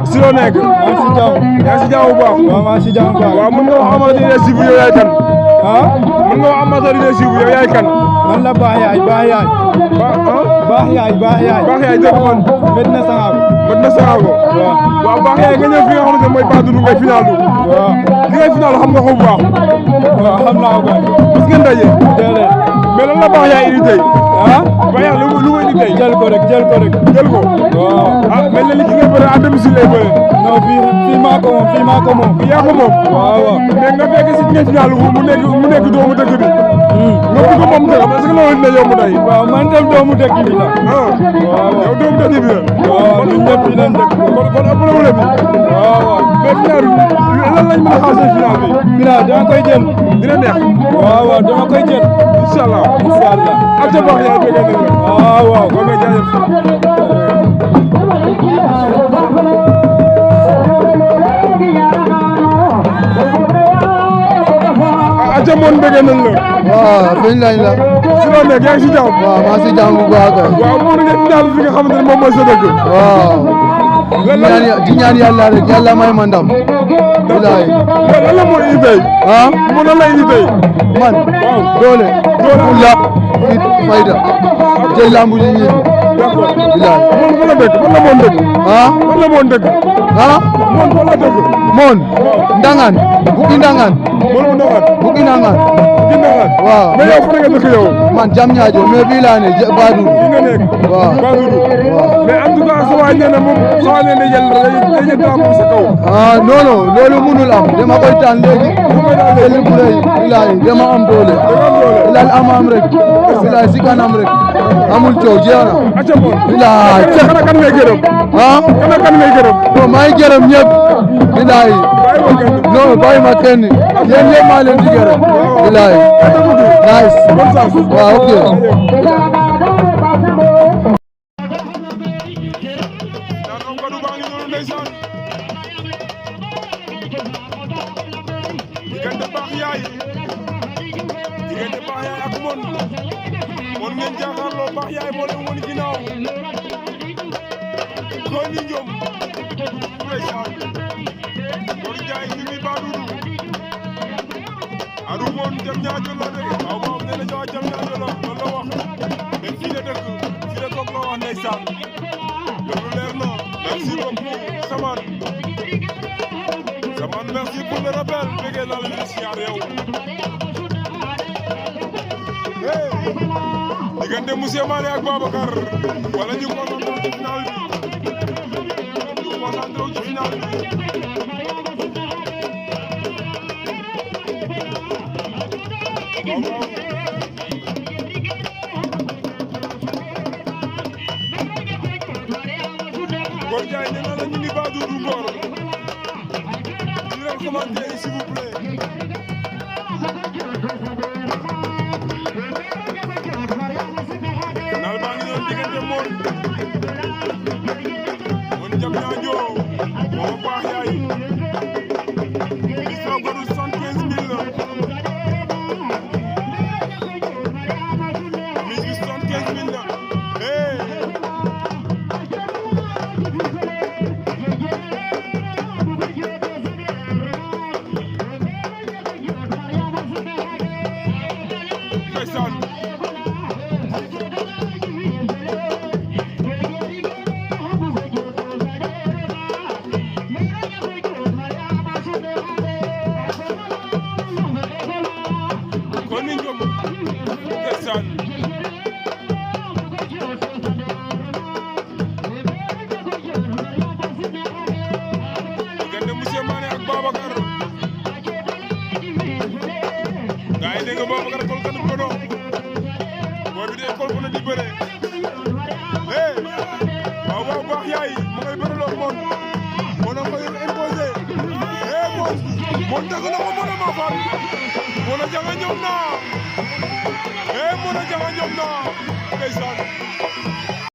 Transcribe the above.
si loo nekk. maa ngi si jàmm. yaa ngi si jàmm bu baax. waaw maa ngi si jàmm bu baax. waaw mën nga wax amateur yi suivre yow yaay kan. ah. mën nga wax amateur yi suivre yow yaay kan. man la Baax Yaay Baax Yaay. Baax Yaay Baax Yaay. Baax Yaay dëgg man. Medina Sangago. Medina Sangago. waaw. waaw Baax Yaay nga ñëw fi nga xamante ne mooy Padoudou ngay final du. waaw. li ngay final xam nga ko bu baax. waaw xam naa ko kay. parce que ndaje. déedéet. mais lan la Baax Yaay indi tey. ah. Baax Yaay lu mu indi tey. jël ko rek jël ko rek. jël ko. waaw. ah mel na li ki nga bëre à domicile lay bëre. non fii maa ko moom fii maa ko moom. yaa ko moom. waaw waaw. mais nga fekk si ñeent final mu nekk doomu dëkk bi. nga bëgg moom dëgg est-ce que loolu dina yomb tey. waaw man tam doomu dëkk bi la. ah waaw yow doomu dëkk bi la. waaw ñun ñëpp ñu leen dëkk. kon ëpp na wala bi. waaw waaw. mais final lan lañ mën a xaar seen final bi. final dama koy jël. dina neex. waaw waaw dama koy jël. incha allah. incha allah. ak ca Baax Yaay bëgg nañ la. waaw waaw. kon nga jaajëf. aca moon bëgg nañ la. waaw fiñ lañ la. si loo nekk yaa ngi si jàmm. waaw maa si jàmm bu baax kay. waaw moo nga final fi nga xamante ne moom mooy sa dëkk. waaw. di ñaan yàlla rek yàlla may ma ndam. bilaay. lan la moo indi tey. ah. moo lan la indi tey. man. waaw doole. fulla fit fayda. jël lambu ji ñi. d'accord. bilaay. moon fan la dëkk fan la moon dëkk. ah. fan la moon dëkk. ah. moon fan la dëkk. moon. ndangaan. bukki ndangaan. moon mu ndoxaat. bukki ndangaan. bukki ndoxaat. waaw. mais yow fan nga dëkk yow. man jam ñaajo mais fii laa ne Badou. fii nga nekk. waaw. Padoudou. waaw. mais en tout cas sa waay nee na moom sa waay nee na day jël drapeau sa kaw. ah non non loolu munul am dama koy tànn léegi. jël bu rëy bilaay dama am doole. bilaay am rek. bilaay si kanam rek. amul coow jeex na. acca moon. bilaay kana kan ngay gërëm. ah. kana kan ngay gërëm. bon maa ngi gërëm ñëpp. bilaay. bàyyi ma kenn. non bàyyi ma kenn. yéen ñëpp maa leen di gërëm. bilaay. nice. bonne chance. waaw ok. diggante Baax Yaay ak Mon ngeen jàkkaarloo Baax Yaay moo leen woon ginnaaw góor ñi ñoom ndeysaan Mor Njaay ñu ngi Padoudou adu Mon jam ñaajo la de waaw waaw nee na jawa jam ñaajo la loolu la wax mais fii la dëkk fii la toog la wax ndeysaan loolu leer na merci beaucoup Saman merci pour le rappel bëggee naa la siyaar yow diggante monsieur Mané ak Babacar wala ñu concentré ci final bi ñu concentré ci final bi Ngor Ndiaye nee naa la ñu ngi Padoudou Ngor commentaire s'il vous plaît. Final baa ngi doon diggante Mon jam ñaajo moo Baax Yaay bis ba goru 75 000 la bis bi 75 000 la Mon daga na ko mën a ma far Mon a janga ñoom na Mon a janga ñoom na ndeysaan